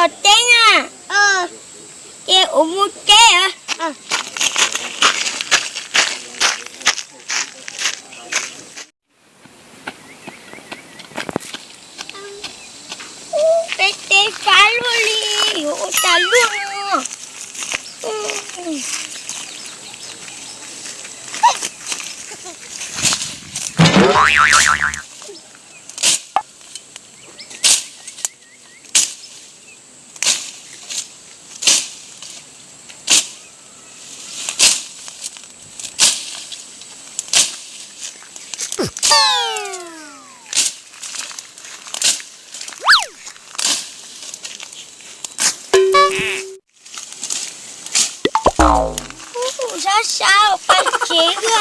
Tom teb na, ces ua mus tsev. Peb teb fab luaj li, yuav ua cas luaj no. Sab sab pab tsev thiab.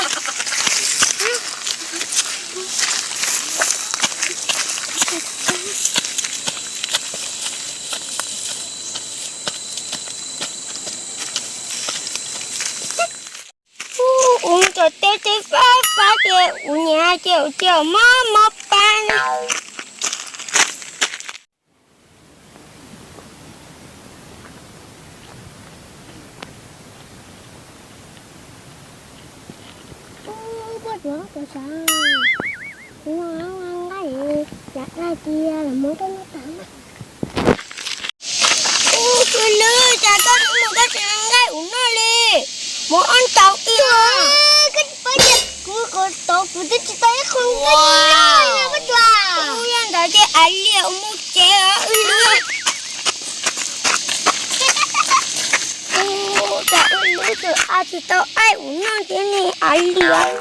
Ua tom teb teb fab fab ces ua niam hais tias ua cas mob mob pab na. Ub, poj ruam, poj sav, kuv nqaij yav dai tias los muab koj noj tas na. Ub, kwv lwm, cas koj mus koj tsis nqa nqaij kuv noj li? Muab ob ntaus ib. Koj tsis paub tias kuv qhov tod kuv twb tsis tau ib qho nqaij noj li na poj ruam. Ub, yog ntawd ces av liam mus tsev os wb lwm. Ub, cas wb lwm txawm a tsis tau aib kuv noj thiab ne, av liam.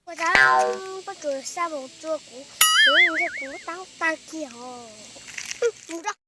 Ua cas poj ruam xa vauv tsua kuv, kuv ntshe kuv tab tag kiag os.